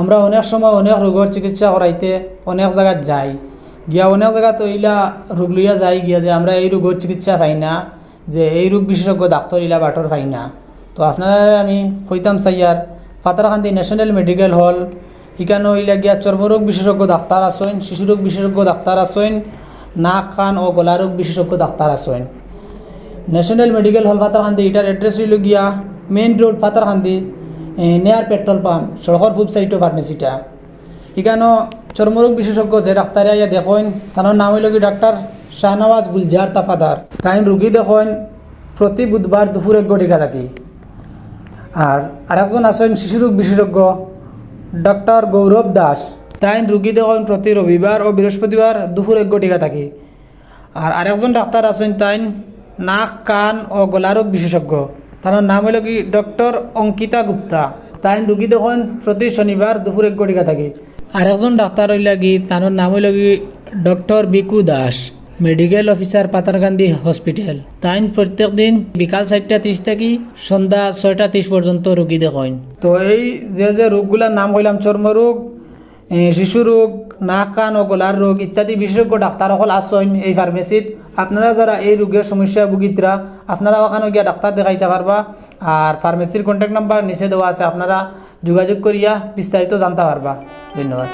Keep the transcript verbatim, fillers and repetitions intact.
আমরা অনেক সময় অনেক রোগর চিকিৎসা করাইতে অনেক জাগাত যাই, গিয়া অনেক জাগাত ইলা রোগ লইয়া যাই গিয়া যে আমরা এই রোগর চিকিৎসা পাই না, যে এই রোগ বিশেষজ্ঞ ডাক্তার ইলা বাটর পাই না। তো আপনারারে আমি কইতাম চাইয়ার, পাথারকান্দি ন্যাশনাল মেডিকেল হল, ইখানো ইলা গিয়া চর্মরোগ বিশেষজ্ঞ ডাক্তার আছইন, শিশুরোগ বিশেষজ্ঞ ডাক্তার আছইন, নাক কান ও গলা রোগ বিশেষজ্ঞ ডাক্তার আছইন। ন্যাশনাল মেডিকেল হল পাথারকান্দি, ইটার অ্যাড্রেস অইল গিয়া মেইন রোড পাথারকান্দি, এ, নেয়ার পেট্রোল পাম্প, সড়কর পূব সাইডো ফার্মেসিটা। ইখানো চর্মরোগ বিশেষজ্ঞ যে ডাক্তারে আইয়া দেখইন, তানর নাম অইল কি ডাক্তার শাহনওয়াজ গুলজার তাফাদার। তাইন রুগী দেখইন প্রতি বুধবার দুপুর এক ঘটিকা থাকি। আর আরেকজন আছইন শিশুরোগ বিশেষজ্ঞ ডাক্তার গৌরব দাস, তাইন রুগী দেখইন প্রতি রবিবার ও বৃহস্পতিবার দুপুর এক ঘটিকা থাকি। আর আরেকজন ডাক্তার আছইন, তাইন নাক কান ও গলা রোগ বিশেষজ্ঞ, তানর নাম অইল কি ডক্টর অঙ্কিতা গুপ্তা। তাইন রুগী দেখইন প্রতি শনিবার দুপুর এক ঘটিকা থাকি। আরেকজন ডাক্তার অইলা কি, তানর নাম অইল কি ডক্টর বিকু দাস, মেডিকেল অফিসার পাথারকান্দি হসপিটাল। তাইন প্রত্যেক দিন বিকাল চারটা তিরিশ থাকি সন্ধ্যা ছয়টা তিরিশ পর্যন্ত রুগী দেখইন। তো এই যে যে রোগগুলার নাম কইলাম, চর্মরোগ, এ, শিশু রোগ, নাক কান ও গলার রোগ ইত্যাদি বিশেষজ্ঞ ডাক্তার অকল আছইন এই ফার্মেসিত। আপনারা যারা এই রোগের সমস্যায় ভুগিত্রা, আপনারা ওখানো গিয়া ডাক্তার দেখাইতা পারবা। আর ফার্মেসির কন্ট্যাক্ট নাম্বার নিচে দেওয়া আছে, আপনারা যোগাযোগ করিয়া বিস্তারিত জানতা পারবা। ধন্যবাদ।